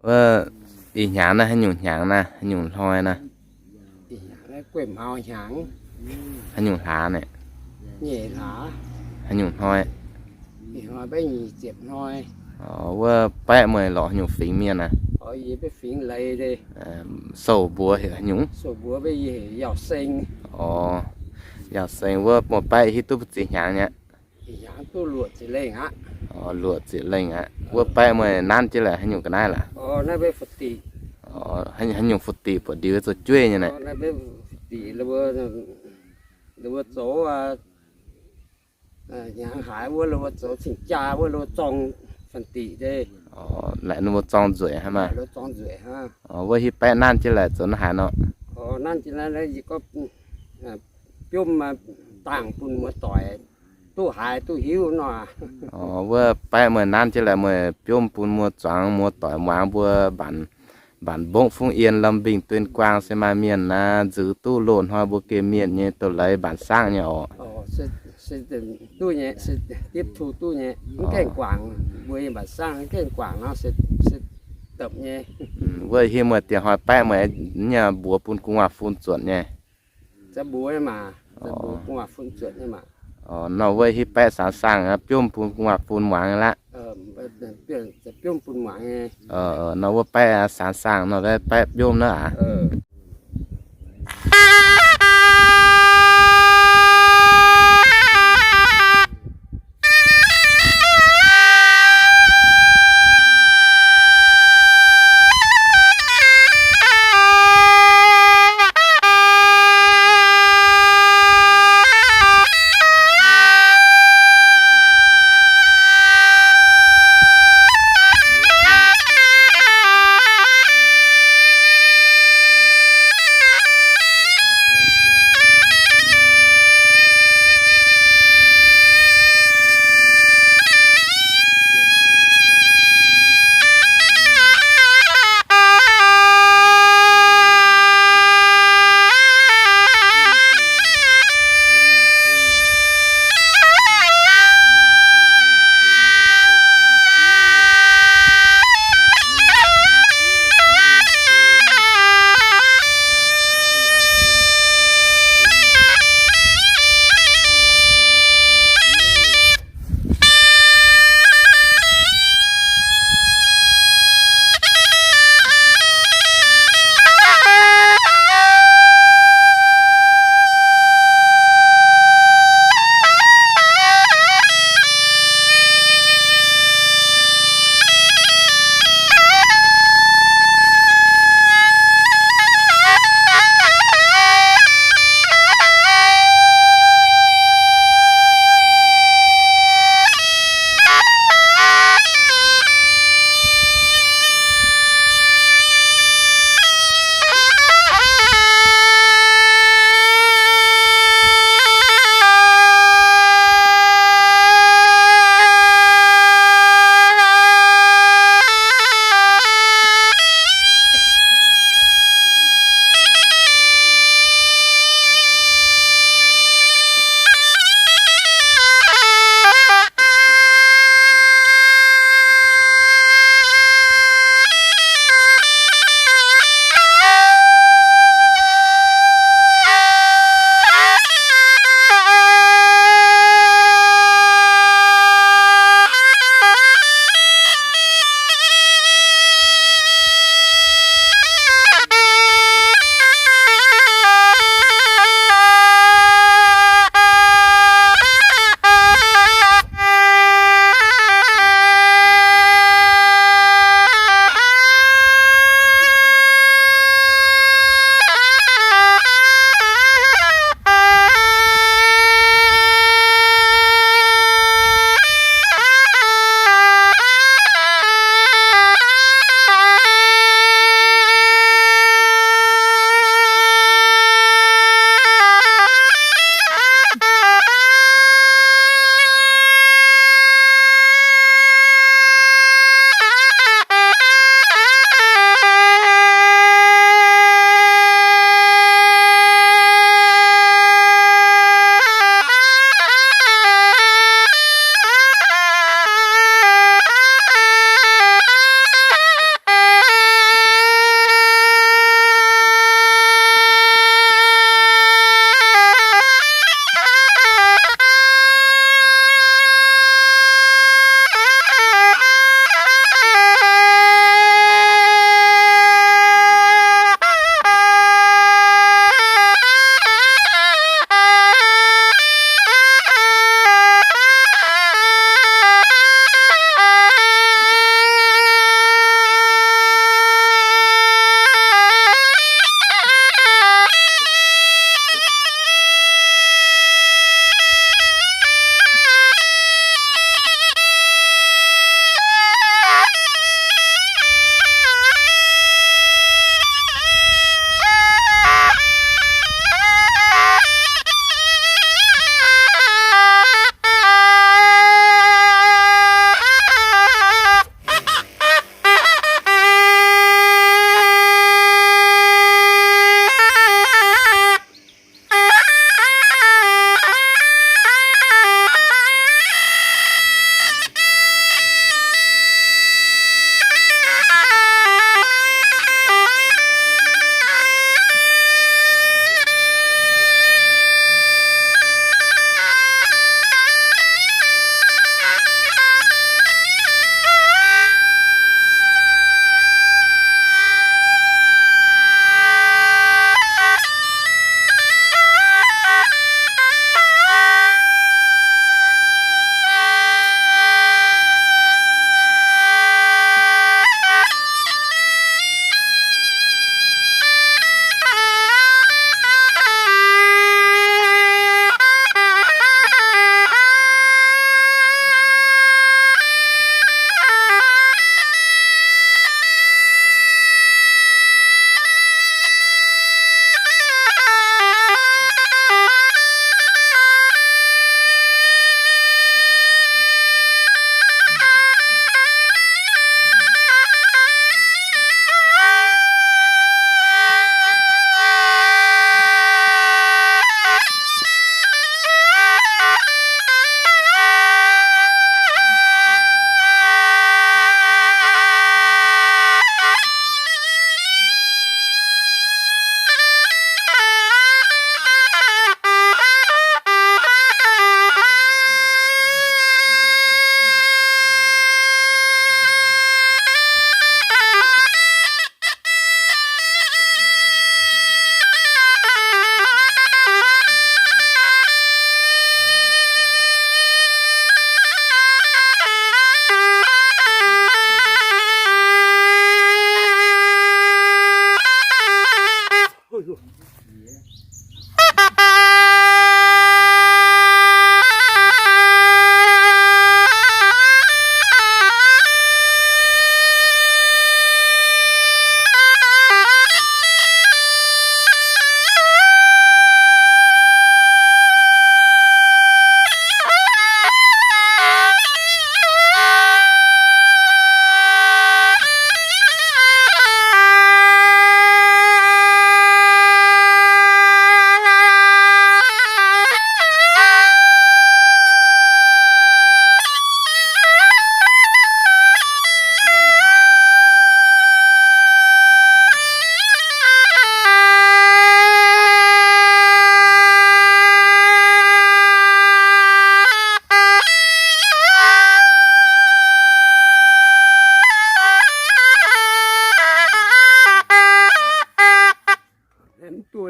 Wuov ih hnyangx naaiv haaix nyungc hnyangx naaiv, haaix nyungc hnoi naaiv? Haaix nyungc hlaax naaiv? Haaix nyungc hnoi? Wuov baeqv meih lorz haaix nyungc fingx mienh aqv? Sou mbuox heuc haaix nyungc? Yauh Seng. Wuov muoz-baeqv hiuv duqv buo ziex hnyangx nyei aqv? Luoqc ziex lengh aqv. Wuov baeqv meih nanv jienv laaix haaix nyungc ga'naaiv laac? Haaix nyungc fu-diqc buatc ndiux zoux jueiv nyei naaiv? Zoux hnyangx haaix wuov, zoux cing-jaa wuov, zorng fanh diqc, laaic ninh mbuo zorng nzueic hnangv maah. Wuov hiuv baeqv nanv jienv laaix zoux naaiv haaix nor? Biomv dangh bun muoz-doic duqv haiz duqv hiuv nor. Wuov baeqv meih nanv jienv laaix meih biomv bun muoz-zuangx muoz-doic muangx mbuo mbanc, mbanc mbongv fungv ien lamh mbingh duin guaang se maaih mienh naaiv nzuqc duqv loz-hnoi mbuo geh mienh nyei douz-leiz mbanc sangv nyei oc. Wuov hiuv meih dieh hnoi baeqv meih nyei mbuox bun gu'nguaaz-fun zuotc nyei. Nor wuov hiuv baeqv saax saangh biomv bun gu'nguaaz-fun muangx aqv. Nor wuov baeqv saax saangh nor baeqv biomv naaiv aqv.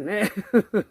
naaiv.